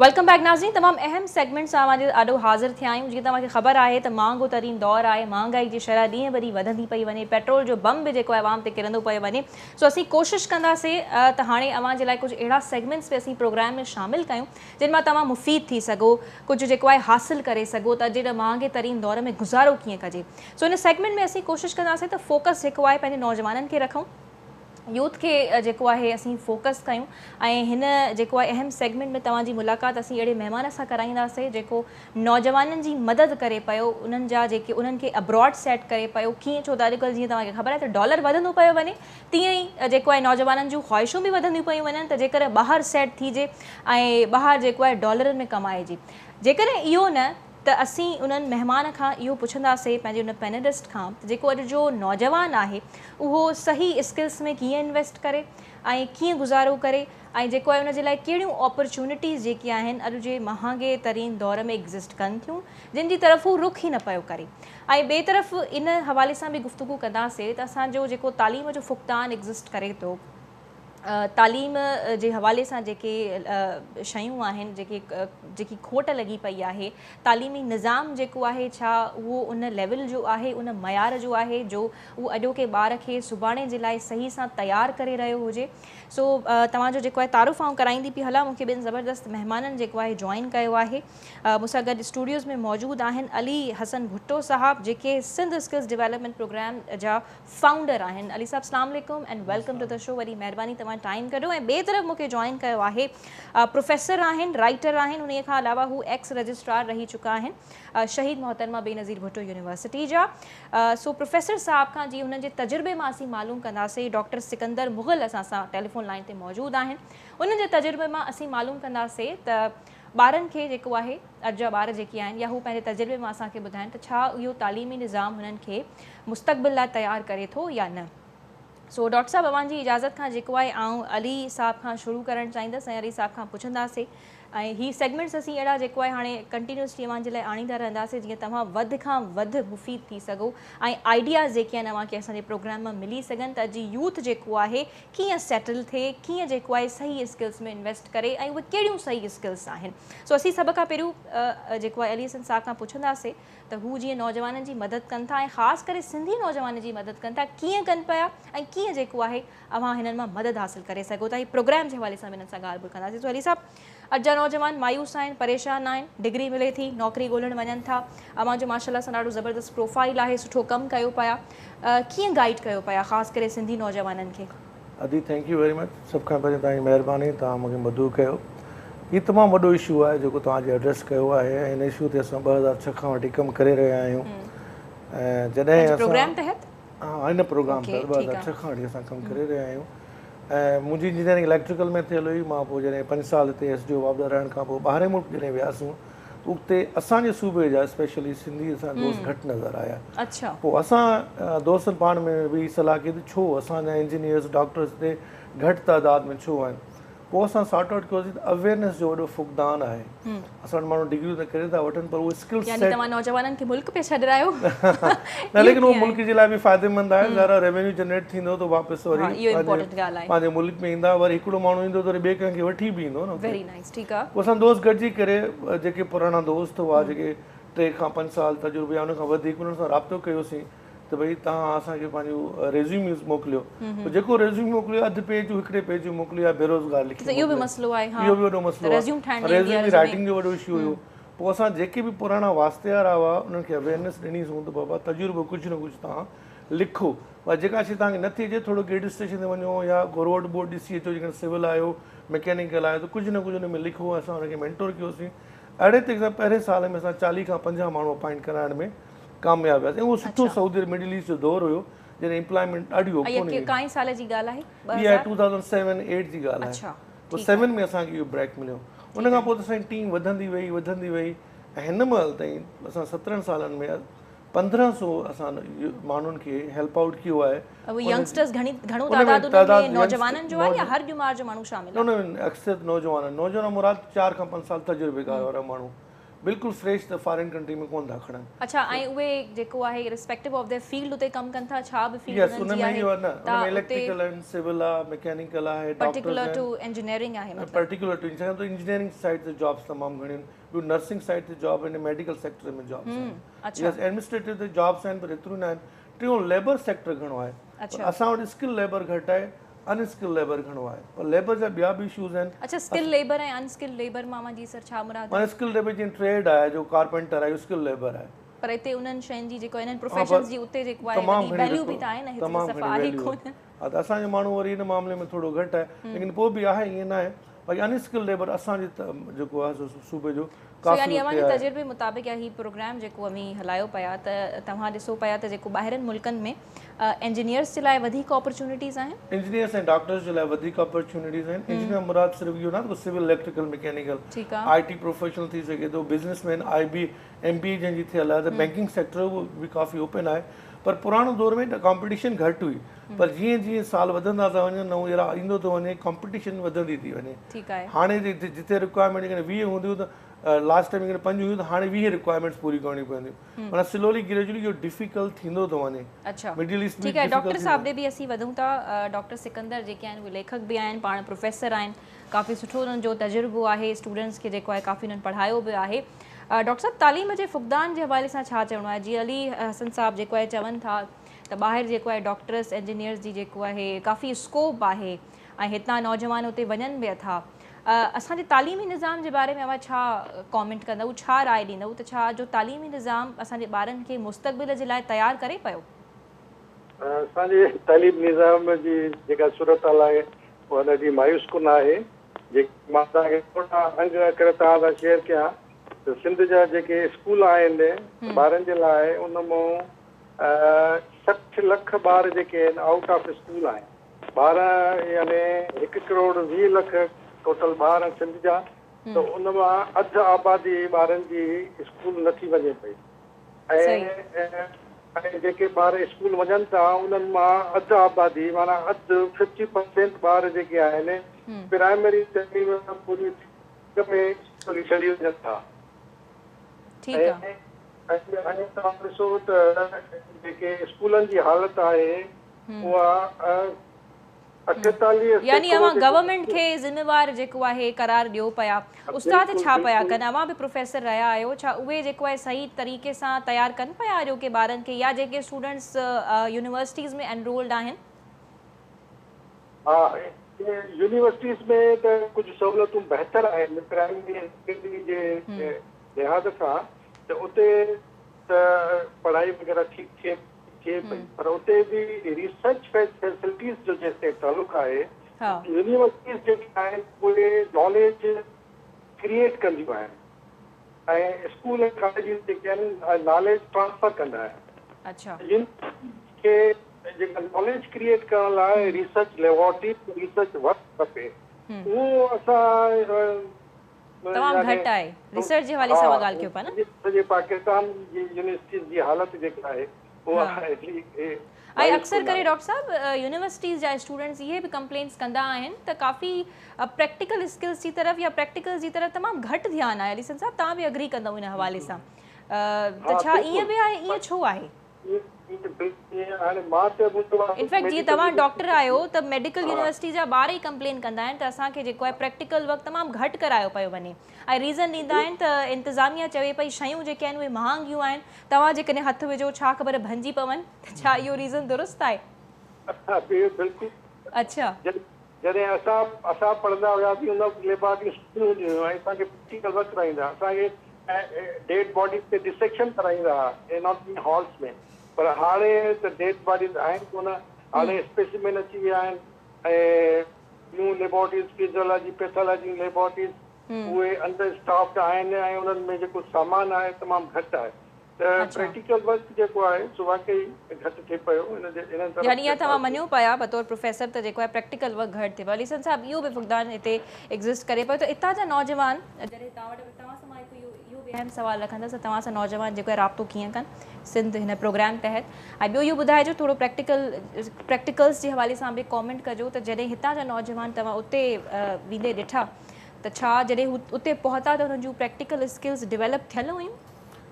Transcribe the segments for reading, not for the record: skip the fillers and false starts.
Welcome back ناظرين، تمام اهم سيگمينٽ سان اوهان جي آڏو حاضر ٿيا آهيون. جيئن توهان کي خبر آهي ته مهانگو ترين دور آهي، مهانگائي جي شرح ڏينهن به ڏينهن وڌندي پئي وڃي، پيٽرول جو بم به جيڪو آهي عوام تي ڪرندو پيو وڃي. سو اسين ڪوشش ڪنداسين ته هاڻي اوهان جي لاء ڪجهه اهڙا سيگمينٽس به اسين پروگرام ۾ شامل ڪيون جن مان توهان مفيد ٿي سگهو، ڪجهه جيڪو آهي حاصل ڪري سگهو ته اڄ جي مهانگي ترين دور ۾ گذارو ڪيئن ڪجي. سو ان سيگمينٽ ۾ اسين ڪوشش ڪنداسين ته فوڪس جيڪو آهي پنهنجي نوجوانن کي رکون، يوٿ کي جيڪو آهي اسين فوڪس ڪيون ۽ هن جيڪو آهي اهم سيگمينٽ ۾ توهان جي ملاقات اسين اهڙي مهمان سان ڪرائينداسين جيڪو نوجوانن جي مدد ڪري پيو، انهن جا جيڪي انهن کي ابراڊ سيٽ ڪري پيو ڪيئن، ڇو ته اڄڪلهه جيئن توهان کي خبر آهي ته ڊالر وڌندو پيو وڃي تيئن ئي جيڪو آهي نوجوانن جون خواهشون به وڌنديون پيون وڃن ته جيڪر ٻاهر سيٽ ٿيجي ۽ ٻاهر جيڪو آهي ڊالرن ۾ ڪمائجي. جيڪڏهن اهو نه ته اسين انهن مهمان کان اهو پڇنداسين پنهنجي ان پينلسٽ کان ته جيڪو اڄ جو نوجوان آهي اهو صحيح اسڪلس ۾ ڪيئن انويسٽ ڪري ۽ ڪيئن گذارو ڪري ۽ جيڪو آهي ان جي لاء ڪهڙيون اپرچونٽيز جيڪي آهن اڄ جي مهانگي ترين دور ۾ ايگزسٽ ڪن ٿيون جن جي طرف هو رخ ئي نه پيو ڪري ۽ ٻئي طرف ان حوالي سان به گفتگو ڪنداسين ته اسان جو جيڪو تعليم جو فقدان ايگزسٽ ڪري ٿو، تعليم جي حوالي سان جيڪي شيون آهن، جيڪي جيڪي کوٽ لڳي پئي آهي، تعليمي نظام جيڪو آهي ڇا اهو ان ليول جو آهي، ان معيار جو آهي جو اهو اڄوڪي ٻار کي سڀاڻي جي لاء صحيح سان تيار ڪري رهيو هجي. سو توهان جو جيڪو آهي تعارف آئون ڪرائيندي پئي هلان. مون کي ٻن زبردست مهمانن جيڪو آهي جوائن ڪيو آهي. مون سان گڏ اسٽوڊيوز ۾ موجود آهن علي حسن ڀٽو صاحب جيڪي سنڌ اسڪلز ڊيولپمينٽ پروگرام جا فائونڊر آهن. علي صاحب اسلام عليڪم and welcome to the show. وڏي مهرباني توهان ٽائيم ڪڍيو. ۽ ٻئي طرف مون کي جوائن ڪيو آهي پروفيسر آهن، رائيٽر آهن، انهي کان علاوه هو ايڪس رجسٽرار رهي چڪا آهن شهيد محترمه بينظير ڀٽو يونيورسٽي جا. سو پروفيسر صاحب کان جي هنن جي تجربي مان اسين معلوم ڪنداسين. ڊاڪٽر سڪندر مغل اسان سان ٽيليفون لائين تي موجود آهن، انهن جي تجربي مان اسين معلوم ڪنداسين ته ٻارن کي جيڪو آهي اڄ جا ٻار جيڪي آهن يا هو پنهنجي تجربي مان اسان کي ٻڌائن ته ڇا اهو تعليمي نظام هنن کي مستقبل لاء تيار ڪري ٿو يا نه. سو ڊاڪٽر صاحب اوهان جي اجازت کان جيڪو آهي آئون علي صاحب کان شروع ڪرڻ چاهيندس ۽ علي صاحب کان پڇنداسين ۽ هي سيگمينٽس اسين اهڙا جيڪو آهي هاڻي ڪنٽينيوسلي اوهان جي لاء آڻيندا رهنداسين جيئن توهان وڌ کان وڌ مفيد ٿي سگهو ۽ آئيڊياز جيڪي آهن اوهان کي اسان جي پروگرام مان ملي سگهن ته اڄ جي يوٿ جيڪو آهي ڪيئن سيٽل ٿئي، ڪيئن جيڪو آهي صحيح اسڪلز ۾ انويسٽ ڪري ۽ اهي ڪهڙيون صحيح اسڪلز آهن. سو اسين سڀ کان پهريون جيڪو آهي علي حسن صاحب کان پڇنداسين ته هو جيئن نوجوانن جي مدد ڪن ٿا ۽ خاص ڪري سنڌي نوجوانن جي مدد ڪن ٿا ڪيئن ڪن پيا ۽ ڪيئن جيڪو آهي اوهان هنن مان مدد حاصل ڪري سگهو ٿا. هي پروگرام جي حوالي سان به هنن سان ڳالهه ٻولهه ڪنداسين. سو علي صاحب اڄ جا نوجوان مايوس آهن، پريشان آهن، ڊگري ملي ٿي، نوڪري ڳولڻ وڃن ٿا، اوهان جو ماشاءالله سان ڏاڍو زبردست پروفائيل آهي، سٺو ڪم ڪيو پيا، ڪيئن گائيڊ ڪيو پيا خاص ڪري سنڌي نوجوانن کي؟ ادي thank you very much سڀ کان پهرين توهان جي مهرباني توهان مون کي مدعو ڪيو هي تمام وڏو اشو آهي جيڪو توهان جي ايڊريس ڪيو آهي ۽ ان اشو تي اسان 2006 کان وٺي ڪم ڪري رهيا آهيون ۽ جڏهن اسان پروگرام تحت ها ان پروگرام تحت 2006 کان وٺي اسان ڪم ڪري رهيا آهيون ۽ منهنجي انجنيئرنگ اليڪٽريڪل ۾ ٿيل هئي مان پوء جڏهن 5 سال هتي ايس ڊي او واپڊا رهڻ کان پوء ٻاهرين ملڪ جڏهن وياسون اتي اسان جي صوبي جا اسپيشلي سنڌي اسان دوست گهٽ نظر آيا. پوء اسان دوستن پاڻ ۾ ويهي صلاح ڪئي ته ڇو اسان جا انجنيئرز ڊاڪٽرز هتي گهٽ تعداد ۾ ڇو آهن. پوء اسان سارٽ آئوٽ ڪيوسين ته اويئرنيس جو وڏو فقدان آهي. اسان وٽ ماڻهو ڊگريون ته ڪري ٿا وٺن پر اهي اسڪل سيٽ. يعني توهان نوجوانن کي ملڪ پيا ڇڏرايو. نه ليڪن اهو ملڪ جي لاء به فائديمند آهي ظاهر آهي ريونيو جنريٽ ٿيندو ته واپس وري پنهنجي ملڪ ۾ ايندا وري هڪڙو ماڻهو ايندو ته وري ٻئي ڪنهن کي وٺي به ايندو نه ويري نائيس ٺيڪ آ. پوء اسان دوست گڏجي ڪري جيڪي پراڻا دوست هئا جيڪي 3 کان 5 سال تجربي يا ان کان وڌيڪ انهن سان رابطو ڪيوسين ته ڀئي توهان اسان کي پنهنجون ريزيوميز موڪليو پوء جيڪو ريزيوم موڪليو اڌ پيج هڪڙي پيج جو موڪليو يا بيروزگار لکي اهو به مسئلو آهي ها اهو به وڏو مسئلو آهي ريزيومي رائٽنگ جو وڏو اشو هيو پوء اسان جيڪي به پراڻا واسطيار هئا انهن کي اويئرنيس ڏني سون ته بابا تجربو ڪجهه نه ڪجهه توهان لکو پر جيڪا شي توهان کي نٿي اچي ٿورو گرڊ اسٽيشن تي وڃو يا ڪو روڊ بورڊ ڏسي اچو جيڪڏهن سول آهيو مڪينيڪل آهيو ته ڪجهه نه ڪجهه ان ۾ لکو اسان ان کي مينٽور ڪيوسين اهڙي طريقي سان پهرين سال ۾ اسان 40 کان 50 ماڻهو اپائنٽ ڪرائڻ ۾ ڪامياب وياسين اهو سٺو سعودي عرب مڊل ايسٽ جو دور هيو جڏهن امپلائمينٽ ڏاڍي اوپن هئي. ڪائين سال جي ڳالهه آهي؟ اها 2007 8 جي ڳالهه آهي. پوء 7 ۾ اسان کي اهو بريڪ مليو ان کان پوء ته اسان جي ٽيم وڌندي وئي وڌندي وئي ۽ هن مهل تائين اسان 17 سالن ۾ 1500 اسان ماڻهن کي هيلپ آئوٽ ڪيو آهي. اهي ينگسٽرز گهڻي گهڻو تعداد انهن ۾ نوجوانن جو آهي يا هر ڄمار جو ماڻهو شامل آهي؟ نه نه اڪثريت نوجوان نوجوان مراد 4 کان 5 سال تجربيڪار وارا ماڻهو. بلڪل فريش ته فارين ڪنٽري ۾ ڪونه ٿا کڻن. اڇا ۽ اهي جيڪو آهي رسپيڪٽو آف their field اتي ڪم ڪن ٿا ڇا به فيلڊ يس انهن ان جي ۾ آهي اهو نه ان ته ۾ اتي اليڪٽريڪل آهن سول آهي مڪينيڪل آهي ڊاڪٽرز پرٽيڪولر آهن ٽو انجنيئرنگ آهي مطلب. پرٽيڪولر ٽو انجنيئرنگ ته انجنيئرنگ سائيڊ تي جابس تمام گهڻيون آهن ٻيو نرسنگ سائيڊ تي جاب آهن ميڊيڪل سيڪٽر ۾ جابس آهن اڇا. يس ايڊمنسٽريٽو تي جابس آهن پر ايتريون نه آهن ٽيون ليبر سيڪٽر گهڻو آهي پر اڇا. اسان وٽ اسڪل ليبر گهٽ آهي ان اسڪل ليبر گهڻو آهي پر ليبر جا ٻيا به اشوز آهن. اڇا اسڪل ليبر ۽ ان اسڪل ليبر مان اوهان جي سر ڇا مراد معنيٰ آهي؟ اسڪل ليبر جيئن ٽريڊ آهي جو ڪارپينٽر آهي اهو اسڪل ليبر آهي. پر هتي انهن شين جي جيڪو انهن ها پر پروفيشنز جي اتي جيڪو آهي تمام وڏي گهڻي ويليو به ته آهي نه هتي ته تمام صفا گهڻي آهي ويليو ڪونه. ها ته اسان جو ماڻهو وري ان معاملي ۾ ٿورو گهٽ آهي ليڪن پوء به آهي ائين نه آهي باقي ان اسڪل ليبر اسان جي جيڪو آهي سو صوبي جو سو ڪافي يعني اوهان اتي جي آهي. تجربي مطابق يا هي پروگرام جيڪو اوهين هلايو پيا ته توهان ڏسو پيا ته جيڪو ٻاهرين ملڪن ۾ انجنيئرس جي لاء وڌيڪ اپرچونيٽيز آهن؟ انجنيئرس ۽ ڊاڪٽرس جي لاء وڌيڪ اپرچونيٽيز آهن. انجنيئر مراد صرف اهو نه ته سول اليڪٽريڪل مڪينيڪل، ٺيڪ آ. آء ٽي پروفيشنل ٿي سگهي ٿو، بزنس مين، آء بي، ايم بي اي جنهن جي ٿيل آهي ته بينڪنگ سيڪٽر اهو به ڪافي اوپن آهي پر پراڻو دور ۾ ڪامپيٽيشن گهٽ هئي پر جيئن جيئن سال وڌندا ٿا وڃن نئون ايرا ايندو ٿو وڃي ڪامپيٽيشن وڌندي ٿي وڃي. ٺيڪ آهي. هاڻي جتي رڪوائرمينٽ جيڪڏهن 20 هونديون ته لاسٽ ٽائيم جيڪڏهن 5 هيون ته هاڻي 20 رڪوائرمينٽس پوري ڪرڻيون پونديون معنيٰ سلولي گريجولي اهو ڊفيڪلٽ ٿيندو ٿو وڃي. اڇا مڊل ايسٽ به ٺيڪ آهي ڊاڪٽر ڊفيڪلٽ صاحب ٿيندو. ڏي به اسين وڌون ٿا ڊاڪٽر سڪندر جيڪي آهن اهي ليکڪ به آهن پاڻ پروفيسر آهن ڪافي سٺو انهن جو تجربو آهي اسٽوڊنٽس کي جيڪو آهي ڪافي انهن پڙهايو به آهي ڊاڪٽر صاحب تعليم جي فقدان جي حوالي سان ڇا چوڻو آهي جيئن علي حسن صاحب جيڪو آهي چون ٿا ته ٻاهر جيڪو آهي ڊاڪٽرس انجنيئرس جي جيڪو آهي ڪافي اسڪوپ آهي ۽ هتان نوجوان اتي وڃن به ٿا. اسان جي تعليمي نظام جي باري ۾ اوهان ڇا ڪامينٽ ڪندؤ، ڇا راء ڏيندؤ ته ڇا جو تعليمي نظام اسان جي ٻارن کي مستقبل جي لاء تيار ڪري پيو؟ اسان جي تعليم نظام جي جيڪا صورتحال آهي اها ڏاڍي مايوس ڪن آهي. جيڪي مان توهان کي ٿورا انگ اکر توهان سان شيئر ڪيان ته سنڌ جا جيڪي اسڪول آهن ٻارن جي لاء ان مون 60 لک ٻار جيڪي آهن آئوٽ آف اسڪول آهن. ٻار يعني هڪ ڪروڙ 20 لک ٽوٽل ٻار سنڌ جا ته ان مان اڌ آبادي ٻارن جي اسڪول نه ٿي وڃي پئي ۽ جيڪي ٻار اسڪول وڃن ٿا انهن مان اڌ آبادي معنيٰ اڌ ففٽي پرسينٽ ٻار جيڪي آهن پرائمري تعليم پوري ۾ اسڪول ڇڏي وڃن ٿا ۽ توهان ڏسو ته جيڪي اسڪولن جي حالت آهي اها 48 يعني سيڪڙو اوهان جيڪو گورنمينٽ کي ذميوار جيڪو آهي قرار ڏيو پيا استاد ڇا پيا ڪن اوهان به پروفيسر رهيا آهيو ڇا اهي جيڪو آهي صحيح طريقي سان تيار ڪن پيا اڄوڪي ٻارن کي يا جيڪي اسٽوڊنٽس يونيورسٽيز ۾ انرولڊ آهن. ها يونيورسٽيز ۾ ته ڪجهه سهولتون بهتر آهن پرائمري ۽ سيڪنڊري جي لحاظ کان ته اتي ته پڙهائي وغيره ٺيڪ ٿئي ٿئي پئي پر اتي به ريسرچ فيسلٽيز جو جيستائين تعلق آهي يونيورسٽيز جيڪي آهن اهي ناليج ڪريئيٽ ڪنديون آهن ۽ اسڪول ۽ ڪاليجز جيڪي آهن ناليج ٽرانسفر ڪندا آهن. يونيورسٽيز کي جيڪا ناليج ڪريئيٽ ڪرڻ لاء ريسرچ ليبارٽريز ريسرچ ورڪ کپي اهو اسان تمام گهٽ آهي. ريسرچ جي حوالي سان اوهان ڳالهه ڪيو پيا نه. سڄي پاڪستان جي يونيورسٽيز جي حالت جيڪا آهي اها ايتري ۽ اڪثر ڪري ڊاڪٽر صاحب يونيورسٽيز جا اسٽوڊنٽس اهي به ڪمپلينٽس ڪندا آهن ته ڪافي پريڪٽيڪل اسڪلز جي طرف يا پريڪٽيڪلز جي طرف تمام گهٽ ڌيان آهي. علي حسن صاحب توهان به اگري ڪندؤ ان حوالي سان ته ڇا ائين به آهي ائين ڇو آهي؟ انفيڪٽ جيئن توهان ڊاڪٽر آهيو ته ميڊيڪل يونيورسٽي جا ٻار ئي ڪمپلين ڪندا آهن ته اسان کي جيڪو آهي پريڪٽيڪل ورڪ تمام گهٽ ڪرايو پيو وڃي ۽ ريزن ڏيندا آهن ته انتظاميا چوي پئي شيون جيڪي آهن اهي مهانگيون آهن توهان جيڪڏهن هٿ وجهو ڇا خبر ڀڃجي پون ته ڇا اهو ريزن درست آهي؟ اڇا. جڏهن اسان اسان پڙهندا هياسين ان وقت ليبارٽريون سٺيون هونديون هيون ۽ اسان کي پريڪٽيڪل ورڪ ڪرائيندا هئا. اسان کي ڊيڊ باڊيز تي ڊسيڪشن ڪرائيندا هئا ايناٽمي هالس ۾ پر هاڻي ته ڊيڊ باڊيز آهن ڪونه هاڻي اسپيسيمين اچي ويا آهن ۽ ٻيون ليبارٽريز فزيولاجي پيٿالاجي جون ليبارٽريز اهي انڊر اسٽافڊ آهن ۽ انهن ۾ جيڪو سامان آهي تمام گهٽ آهي. ته پريڪٽيڪل ورڪ جيڪو آهي سو واقعي گهٽ ٿئي پيو ان جي انهن طرف يعني اها توهان مڃو پيا بطور پروفيسر ته جيڪو آهي پريڪٽيڪل ورڪ گهٽ ٿئي پيو. علي حسن صاحب اهو به فقدان هتي ايگزسٽ ڪري پيو ته اتان جا نوجوان جڏهن توهان وٽ توهان سان مان هڪ اهو اهو به اهم سوال رکندس ته توهان سان نوجوان جيڪو آهي رابطو ڪيئن ڪن سنڌ هن پروگرام تحت ۽ ٻيو اهو ٻڌائجو ٿورو پريڪٽيڪل پريڪٽيڪلس جي حوالي سان به ڪامينٽ ڪجو ته جڏهن هتان جا نوجوان توهان اتي ويندي ڏٺا ته ڇا جڏهن هو اتي پهتا ته انهن جون پريڪٽيڪل اسڪلز ڊيولپ ٿيل هيون؟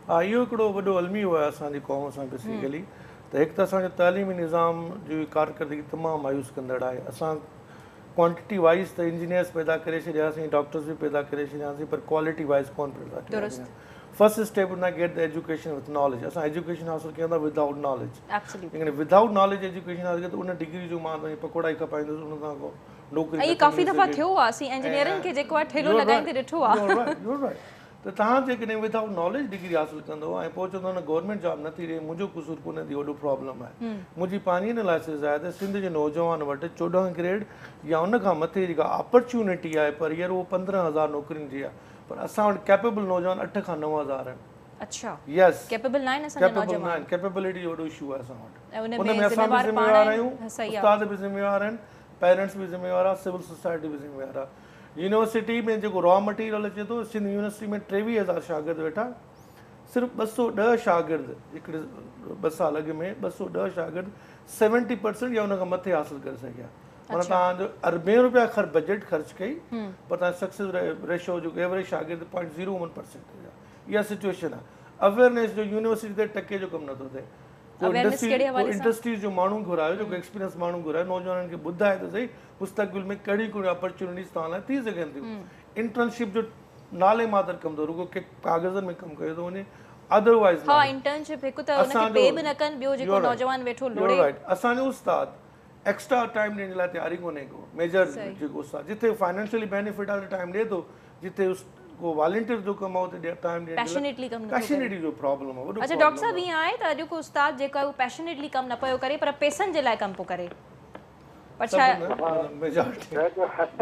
ها اهو هڪڙو وڏو الميو آهي اسان جي قوم سان بيسيڪلي ته هڪ ته اسان جو تعليمي نظام جي ڪارڪردگي تمام مايوس ڪندڙ آهي اسان ڪوانٽٽي وائيز ته انجنيئرس پيدا ڪري ڇڏياسين ڊاڪٽرس به پيدا ڪري ڇڏياسين پر ڪوالٽي وائيز ڪونه پيدا ڪياسين فرسٽ اسٽيپ هوندو آهي get the education with knowledge اسان ايجوڪيشن حاصل ڪيون ٿا ودائوٽ ناليج جيڪڏهن ودائوٽ ناليج ايجوڪيشن حاصل ڪيو ته ان ڊگري جو مان توهان پڪوڙا ئي کپائيندس ان سان ڪو نوڪري ائين ڪافي دفعا ٿيو آهي اسين انجنيئرن کي جيڪو آهي ٺيلو لڳائيندي ڏٺو آهي ته توهان جيڪڏهن ودائوٽ ناليج ڊگري حاصل ڪندو ۽ پوء چوندو نه گورنمينٽ جاب نٿي ڏي منهنجو قصور ڪونهي ته وڏو پرابلم آهي منهنجي پنهنجي انالائسز آهي ته سنڌ جي نوجوان وٽ 14 گريڊ يا ان کان مٿي جيڪا اپرچونٽي آهي پر ايئر اهو 15,000 نوڪرين جي آهي پر اسان وٽ ڪيپيبل نوجوان 8 کان 9,000 آهن. اڇا يس ڪيپيبل ناهن اسان جا ڪيپيبل نوجوان. ناهن ڪيپيبلٽي جو وڏو اشو آهي اسان وٽ ۽ ان ان ۾ ۾ اسان به ذميوار پاڻ ذميوار آهيون آهن صحيح آهي. استاد به ذميوار آهن پيرنٽس به ذميوار آهي سول سوسائٽي به ذميوار آهي يونيورسٽي ۾ جيڪو را مٽيريل اچي ٿو سنڌ يونيورسٽي ۾ 23,000 شاگرد ويٺا صرف 210 شاگرد هڪڙي 2 سال اڳ ۾ 210 شاگرد 70% يا ان کان مٿي حاصل ڪري سگهيا معنيٰ توهان جو اربين روپيا خر بجيٽ خرچ ڪئي پر توهان سڪسيس ريشو جو ايوريج شاگرد 0.01% آهي اها سچويشن آهي اويئرنيس جو يونيورسٽي تي ٽڪي جو ڪم نٿو ٿئي ڪو انڊسٽريز جو ماڻهو گهرايو جيڪو ايڪسپيرينس ماڻهو گهرايو نوجوانن کي ٻڌائي ته سهي مستقبل ۾ ڪهڙيون ڪهڙيون اپرچونٽيز توهان لاء ٿي سگهن ٿيون انٽرنشپ جو نالي ماتر ڪم ٿو رڳو ڪاغذن ۾ ڪم ڪيو ٿو وڃي ادروائز ها انٽرنشپ هڪ ته ان کي پي به نه ڪن ٻيو جيڪو نوجوان ويٺو لوڙي اسان جو استاد ايڪسٽرا ٽائيم ڏيڻ جي لاء تيار ئي ڪونهي ڪو ميجر جيڪو استاد جتي فائنانشلي بينيفٽ آهي ٽائيم ڏي ٿو جتي ڪو والنٽيئر جو ڪم آهي اتي ٽائيم ڏيڻ پيشنيٽلي ڪم پيشنيٽلي جو پرابلم آهي وڏو اڇا ڊاڪٽر صاحب ائين آهي ته اڄ ڪو استاد جيڪو آهي اهو پيشنيٽلي ڪم نه پيو ڪري پر پئسن جي لاء ڪم پيو ڪري پر ڇا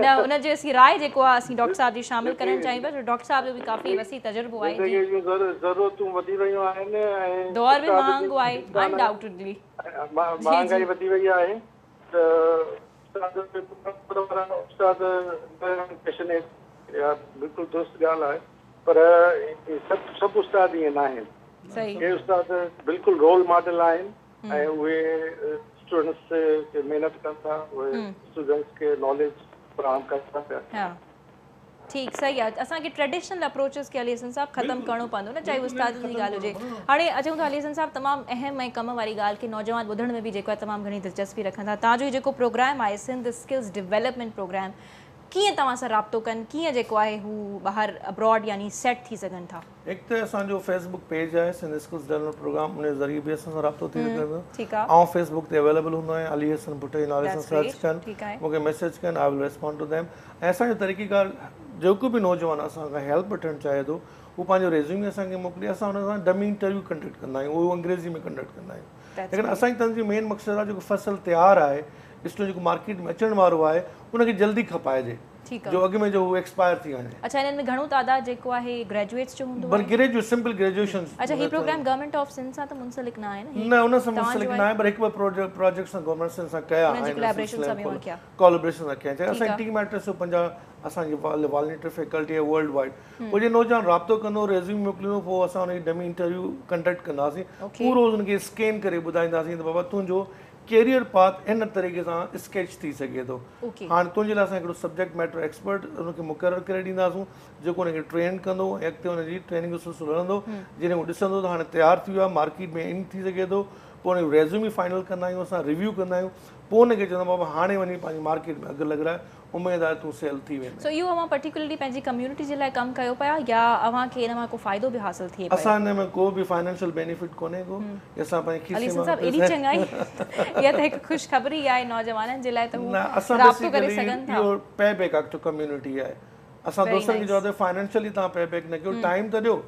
نه ان جي اسين راء جيڪو آهي اسين ڊاڪٽر صاحب جي شامل ڪرڻ چاهيون پيا ڇو ڊاڪٽر صاحب جو به ڪافي وسيع تجربو آهي زندگي جون ضرورتون وڌي ويون آهن ۽ دور به مهانگو آهي انڊائوٽيڊلي مهانگائي وڌي وئي آهي ته استاد پيشنيٽ اها بلڪل درست ڳالهه آهي پر سڀ سڀ استاد ائين نه آهن ڪي استاد بلڪل رول ماڊل آهن ۽ اهي اسٽوڊنٽس تي محنت ڪن ٿا اهي اسٽوڊنٽس کي ناليج فراهم ڪن ٿا پيا. ٺيڪ صحيح آ اسان کي ٽريڊيشنل اپروچز کي علي حسن صاحب ختم ڪرڻو پوندو نه چاهي استادن جي ڳالهه هجي هاڻي اچون ٿا علي حسن صاحب تمام اهم ۽ ڪم واري ڳالهه کي نوجوان ٻڌڻ ۾ به جيڪو آهي تمام گهڻي دلچسپي رکن ٿا توهان جو هي جيڪو پروگرام آهي سنڌ اسڪلز ڊولپمينٽ پروگرام ڪيئن توهان سان رابطو ڪن ڪيئن جيڪو آهي هو ٻاهر ابراڊ يعني سيٽ ٿي سگهن ٿا. هڪ ته اسان جو فيس بڪ پيج آهي سنڌ اسڪلز ڊولپمينٽ پروگرام ان جي ذريعي به اسان سان رابطو ٿي سگهي ٿو آئون فيس بڪ تي اويليبل هوندو آهيان علي حسن ڀٽي جي نالي سان سرچ ڪن مون کي ميسيج ڪن I will respond to them ۽ اسان جو طريقيڪار جيڪو به نوجوان اسان کان هيلپ وٺڻ چاهي ٿو هو پنهنجو ريزيومي اسان کي موڪلي اسان ان سان ڊمي انٽرويو ڪنڊڪٽ ڪندا آهيون اهو انگريزي ۾ ڪنڊڪٽ ڪندا آهيون ليڪن اسان جي تنظيم جو مين مقصد آهي جيڪو فصل تيار آهي اسٽو جيڪو مارڪيٽ ۾ اچڻ وارو آهي ان کي جلدي کپائجي جو اڳ ۾ جو هو ايڪسپائر ٿي وڃي. اڇا انهن ۾ گهڻو تعداد جيڪو آهي گريجوئيٽس جو هوندو آهي؟ پر گريجوئيٽ سمپل گريجوئيشن. اڇا هي پروگرام گورنمينٽ آف سنڌ سان ته منسلڪ نه آهي نه هي نه ان سان منسلڪ نه آهي پر هڪ ٻه پروجيڪٽ اسان گورنمينٽ سنڌ سان ڪيا آهن ان جي ڪولابريشن سان به اوهان ڪيا ڪولابريشن سان ڪيا آهن اسان جي ٽيم آهي 350 اسان جي والنٽيئر فيڪلٽي آهي ورلڊ وائيڊ پوء جي نوجوان رابطو ڪندو ريزيوم موڪليندو پوء اسان ان جي ڊمي انٽرويو ڪنڊڪٽ ڪنداسين پورو ان کي اسڪين ڪري ٻڌائينداسين ته بابا تنهنجو ڪيريئر پاٿ ان طريقي سان اسڪيچ ٿي سگهي ٿو هاڻ تنهنجي لاء اسان هڪڙو سبجيڪٽ ميٽر ايڪسپرٽ ان کي مقرر ڪري ڏينداسون جيڪو ان کي ٽرين ڪندو ۽ اڳتي ان جي ٽريننگ جو سلسلو هلندو جڏهن هو ڏسندو ته هاڻي تيار ٿي ويو آهي مارڪيٽ ۾ ان ٿي سگهي ٿو پوء ان جو ريزيومي فائنل ڪندا آهيون اسان ريويو ڪندا آهيون پوء ان کي چوندا بابا هاڻي وڃي پنهنجي مارڪيٽ ۾ اگهه لڳرائي اميد آهي تون سيل ٿي ويندين. سو اهو اوهان پرٽيڪولرلي پنهنجي ڪميونٽي جي لاء ڪم ڪيو پيا يا اوهان کي ان مان ڪو فائدو به حاصل ٿئي پيو؟ اسان ان ۾ ڪو به فائنانشل بينيفٽ ڪونهي ڪو اسان پنهنجي علي کيسي حسن مان صاحب ايڏي پئسا چڱائي اها ته هڪ خوشخبري آهي نوجوانن جي لاء ته هو نه اسان رابطو ڪري بيسيڪلي سگهن ٿا. اهو پي بيڪ آهي ٽو ڪميونٽي آهي اسان ويري دوستن کي نائيس. چونداسين فائنانشلي توهان پي بيڪ نه ڪيو ٽائيم ته ڏيو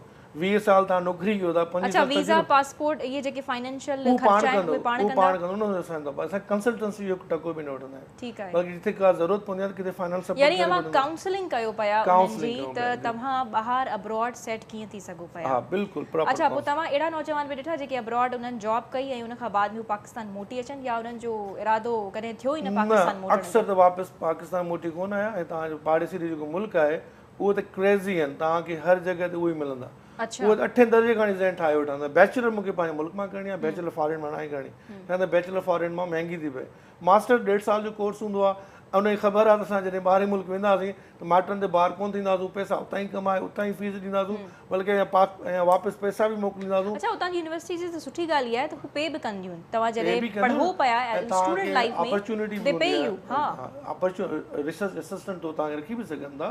20 سال توهان نوڪري ڪيو ٿا 25 اڇا سال ويزا تجربو پاسپورٽ اهي جيڪي فائنينشل هو پاڻ خرچا آهن ڪندو اهي پاڻ هو ڪندا پاڻ ڪندو ان جو اسان نه اسان ڪنسلٽنسي جو ٽڪو به نه وٺندا آهيون ٺيڪ آهي بلڪه جتي ڪا ضرورت پوندي آهي ته ڪٿي فائنل سپورٽ يعني ڪري اوهان وٺندا آهيون ڪائونسلنگ ڪيو پيا انهن ڪائونسلنگ جي ڪيون ته پيا جي توهان ٻاهر ابراڊ سيٽ ڪيئن ٿي سگهو پيا ها بلڪل پراپر اڇا پوء ڪائونسلنگ توهان اهڙا نوجوان به ڏٺا جيڪي ابراڊ انهن جاب ڪئي ۽ ان کان بعد ۾ هو پاڪستان موٽي اچن يا انهن جو ارادو ڪڏهن ٿيو ئي نه نه پاڪستان موٽڻ جو اڪثر ته واپس پاڪستان موٽي ڪونه آيا ۽ توهان جو پاڙيسري جيڪو ملڪ آهي اهو ته ڪريزي آهن توهان کي هر جڳهه تي اهي ئي ملندا اهي ته اٺين درجي کان ذهن ٺاهي ويٺا آهن بيچلر مون کي پنهنجي ملڪ مان ڪرڻي آهي بيچلر فارين مان ناهي ڪرڻي چون ٿا بيچلر فارين مان مهنگي ٿي پئي ماسٽر ڏيڍ سال جو ڪورس هوندو آهي ۽ ان کي خبر آهي ته اسان جڏهن ٻاهرين ملڪ وينداسين ته مائٽن تي بار ڪونه ٿينداسون، پئسا اتان ئي ڪمائي اتان ئي فيس ڏينداسون بلڪه يا پاڪ يا واپس پئسا به موڪلينداسون. اڇا اتان جي يونيورسٽيز جي ته سٺي ڳالهه اها آهي ته هو پي به ڪنديون آهن توهان پي جڏهن به ڪنديون پڙهو پيا ۽ توهان اسٽوڊنٽ کي لائيف ۾ اپرچونٽي the به پي هوندي يو آهي ها. ريسرچ اسسٽنٽ طور توهان کي رکي به سگهن ٿا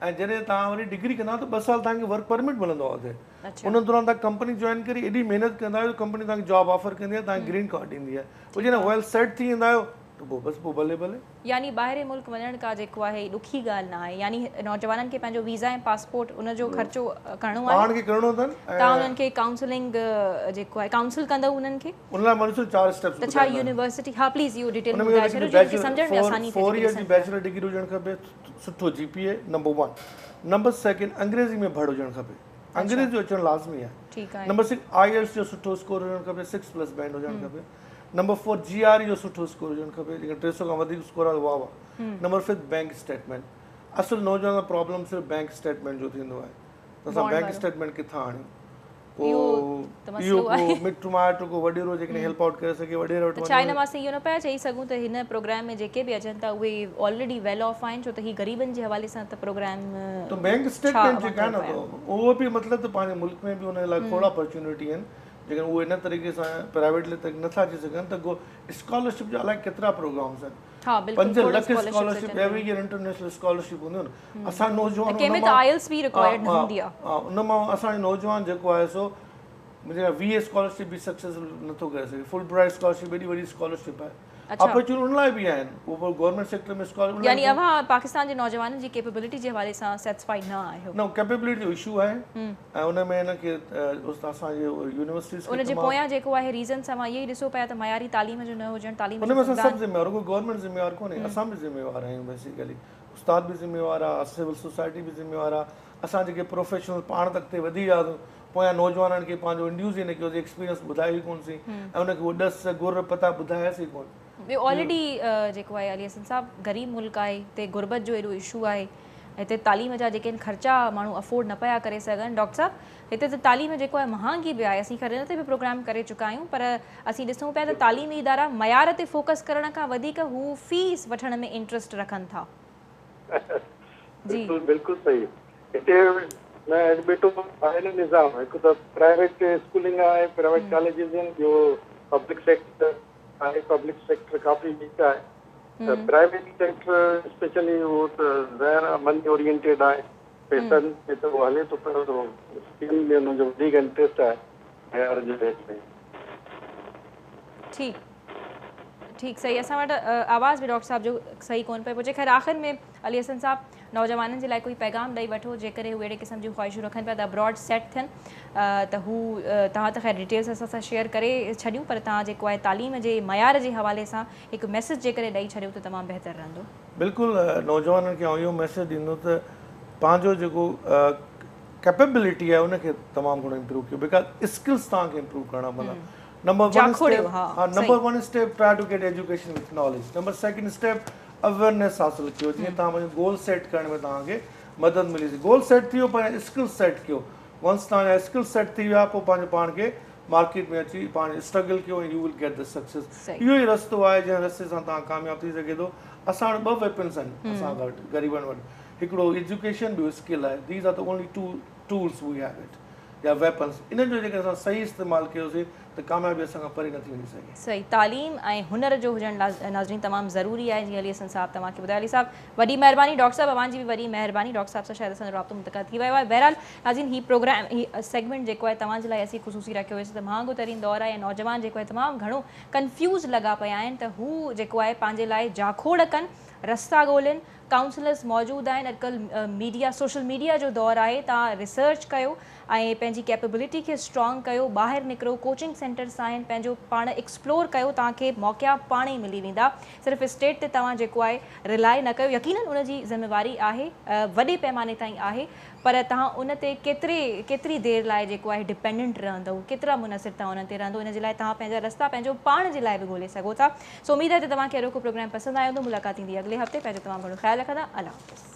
۽ جڏهن توهان وري ڊگري ڪندا ته 2 سال توهان کي ورڪ پرمٽ ملندو آهي اتي ان دوران توهان ڪمپني جوائن ڪري ايڏي محنت ڪندا آهيو ڪمپني توهان کي جاب آفر ڪندي آهي توهان کي گرين ڪارڊ ڏيندي آهي پوء جڏهن ويل سيٽ ٿي ويندا آهيو ته پوء بس پوء ڀلي ڀلي. يعني ٻاهرين ملڪ وڃڻ ڪا جيڪو آهي ڏکي ڳالهه نه آهي يعني نوجوانن کي پنهنجو ويزا ۽ پاسپورٽ ان جو خرچو ڪرڻو آهي پاڻ کي ڪرڻو اٿن ۽ توهان انهن کي ڪائونسلنگ جيڪو آهي ڪائونسل ڪندؤ انهن کي. ان لاء مان ڏسو 4 اسٽيپس ته ڇا يونيورسٽي ها پليز اهو ڊيٽيل ۾ ٻڌائي ڇڏيو جيئن کي سمجهڻ ۾ آساني ٿئي 4 ايئر جي بيچلر ڊگري هجڻ کپي سٺو جي پي اي نمبر 1 نمبر سيڪنڊ انگريزي ۾ ڀڙ هجڻ کپي انگريزي جو اچڻ لازمي آهي نمبر 6 آئيلٽس جو سٺو اسڪور هجڻ کپي 6 پلس بينڊ هجڻ کپي نمبر 4 جي آر اي جو سٺو اسڪور هجڻ کپي جيڪڏهن 300 کان وڌيڪ اسڪور آهي ته واهه واهه نمبر 5 بينڪ اسٽيٽمينٽ اصل نوجوان سان پرابلم صرف بينڪ اسٽيٽمينٽ جو ٿيندو آهي ته اسان بينڪ اسٽيٽمينٽ ڪٿان آڻيون پوء اهو ڪو مٽ مائٽ ڪو وڏيرو جيڪڏهن هيلپ آئوٽ ڪري سگهي وڏيري وٽ ته ڇا هن مان اسين اهو نه پيا چئي سگهون ته هن پروگرام ۾ جيڪي به اچن ٿا اهي آلريڊي ويل آف آهن ڇو ته هي غريبن جي حوالي سان ته پروگرام ته بينڪ اسٽيٽمينٽ جيڪا آهي نه اهو به مطلب ته پنهنجي ملڪ ۾ به ان لاء کوڙ اپرچونٽي آهن جيڪڏهن اهي ان طريقي سان پرائيويٽلي ته نٿا اچي سگهن ته گو اسڪالرشپ جا الائي ڪيترا پروگرامس آهن ها بلڪل 5 lakh scholarship every year international scholarship هونديون آهن اسان نوجوان ڪنهن ۾ ته آئلس به رڪوائرڊ نه هوندي آهي ها ان مان اسان جو نوجوان جيڪو آهي سو منهنجي خيال 20 اسڪالرشپ به سڪسيسفل نٿو ڪري سگهي فل برائيٽ اسڪالرشپ ايڏي وڏي اسڪالرشپ آهي اپرچونٽي ان لاء به آهن اهو گورنمينٽ سيڪٽر ۾ اسڪالر يعني اوهان پاڪستان جي نوجوانن جي ڪيپبلٽي جي حوالي سان سيٽسفائيڊ نه آهيو نه ڪيپبلٽي جو اشو آهي ۽ ان ۾ هن کي اسان جي يونيورسٽيز کي ان جي پويان جيڪو آهي ريزنس اوهان اهو ئي ڏسو پيا ته معياري تعليم جو نه هجڻ تعليم ان ۾ اسان سڀ ذميوار رڳو گورنمينٽ ذميوار ڪونهي اسان به ذميوار آهيون بيسيڪلي استاد به ذميوار آهي سول سوسائٽي به ذميوار آهي اسان جيڪي پروفيشنل پاڻ ته اڳتي وڌي وياسون پويان نوجوانن کي پنهنجو انڊيوس ئي نه ڪيوسين ايڪسپيرينس ٻڌايو ئي ڪونه سين ۽ ان کي اهو ڏس گر پتا ٻڌاياسين ئي ڪونه. ٻيو آلريڊي جيڪو آهي علي حسن صاحب غريب ملڪ آهي هتي غربت جو ايڏو اشو آهي هتي تعليم جا جيڪي آهن خرچا ماڻهو افورڊ نه پيا ڪري سگهن ڊاڪٽر صاحب هتي ته تعليم جيڪو آهي مهانگي به آهي اسين خير ان تي به پروگرام ڪري چڪا آهيون پر اسين ڏسون پيا ته تعليمي ادارا معيار تي فوڪس ڪرڻ کان وڌيڪ هو فيس وٺڻ ۾ انٽرسٽ رکن ٿا. جي. بلڪل بلڪل صحيح هتي ٻٽو آهي نه نظام هڪ ته پرائيويٽ اسڪولنگ آهي پرائيويٽ ڪاليجز آهن ٻيو پبلڪ سيڪٽر آهي پبلڪ سيڪٽر ڪافي ويڪ آهي ته پرائيويٽ سيڪٽر اسپيشلي اهو ته ظاهر آهي مني اورينٽيڊ آهي پئسن تي ته اهو هلي ٿو پيو ته اسڪيم ۾ ان جو وڌيڪ انٽريسٽ آهي معيار جي ڀيٽ ۾. ٺيڪ ٺيڪ صحيح اسان وٽ آواز به ڊاڪٽر صاحب جو صحيح ڪون پيو پهچي خير آخر ۾ علي حسن صاحب نوجوانن جي لاء ڪوئي پيغام ڏئي وٺو جيڪڏهن هو اهڙي قسم جون خواهشون رکن پيا ته ابراڊ سيٽ ٿين ته هو توهان ته خير ڊيٽيلز اسان سان شيئر ڪري ڇڏيون پر توهان جيڪو آهي تعليم جي معيار جي حوالي سان هڪ ميسيج جيڪڏهن ڏئي ڇڏيو ته تمام بهتر رهندو. بلڪل نوجوانن کي آئون اهو ميسيج ڏيندو ته پنهنجو جيڪو ڪيپيبلٽي آهي ان کي تمام گهڻو امپروو ڪيو because skills توهان کي امپروو ڪرڻا پوندا نمبر 1 اسٽيپ ها number 1 step try to get education with knowledge number second step awareness حاصل ڪيو جيئن توهان پنهنجو گول سيٽ ڪرڻ ۾ توهان کي مدد ملي سگهي گول سيٽ ٿي ويو پنهنجا اسڪلز سيٽ ڪيو ونس توهان جا اسڪلز سيٽ ٿي ويا پوء پنهنجو پاڻ کي مارڪيٽ ۾ اچي پاڻ اسٽرگل ڪيو ۽ you will get the success اهو ئي رستو آهي جنهن رستي سان توهان ڪامياب ٿي سگهي ٿو اسان وٽ ٻه ويپنس آهن اسان وٽ غريبن وٽ هڪڙو ايجوڪيشن ٻيو اسڪل آهي these are the only two tools we have it يا ويپنس انهن جو جيڪڏهن اسان صحيح استعمال ڪيوسين ته ڪاميابي اسان کان پري نٿي وڃي سگهي. صحيح تعليم ۽ هنر جو هجڻ ناظرين تمام ضروري آهي جيئن علي حسن صاحب توهان کي ٻڌايو علي صاحب وڏي مهرباني ڊاڪٽر صاحب اوهان جي به وڏي مهرباني ڊاڪٽر صاحب سان شايد اسان جو رابطو منقطع ٿي ويو آهي بهرحال ناظرين هي پروگرام هي سيگمينٽ جيڪو آهي توهان جي لاء اسين خصوصي رکيو هيوسين ته مهانگو ترين دور آهي ۽ نوجوان جيڪو آهي تمام گهڻو ڪنفيوز لڳا پيا آهن ته هو جيڪو آهي پنهنجي لاء جاکوڙ ڪن رستا ڳولين ڪائونسلرز موجود آهن اڄڪلهه ميڊيا سوشل ميڊيا جو دور آهي توهان ريسرچ ڪيو ۽ پنهنجي ڪيپبلٽي کي اسٽرانگ ڪيو ٻاهر نڪرو ڪوچنگ سينٽرس آهن پنهنجو پاڻ ايڪسپلور ڪيو توهان کي موقعا پاڻ ئي ملي ويندا صرف اسٽيٽ تي توهان جيڪو آهي رلائي نه ڪيو يقينن ان جي ذميواري آهي وڏي پيماني تائين آهي پر توهان ان تي ڪيتري ڪيتري دير لاء جيڪو آهي ڊپينڊنٽ رهندؤ ڪيترا منحصر توهان انهن تي رهندو ان جي لاء توهان پنهنجا رستا پنهنجو پاڻ جي لاء به ڳولي سگهو ٿا سو اميد آهي ته توهان کي اڄوڪو پروگرام پسند آيو هوندو ملاقات ٿيندي اڳلي هفتي پنهنجو تمام گهڻو خيال رکندا الله حافظ.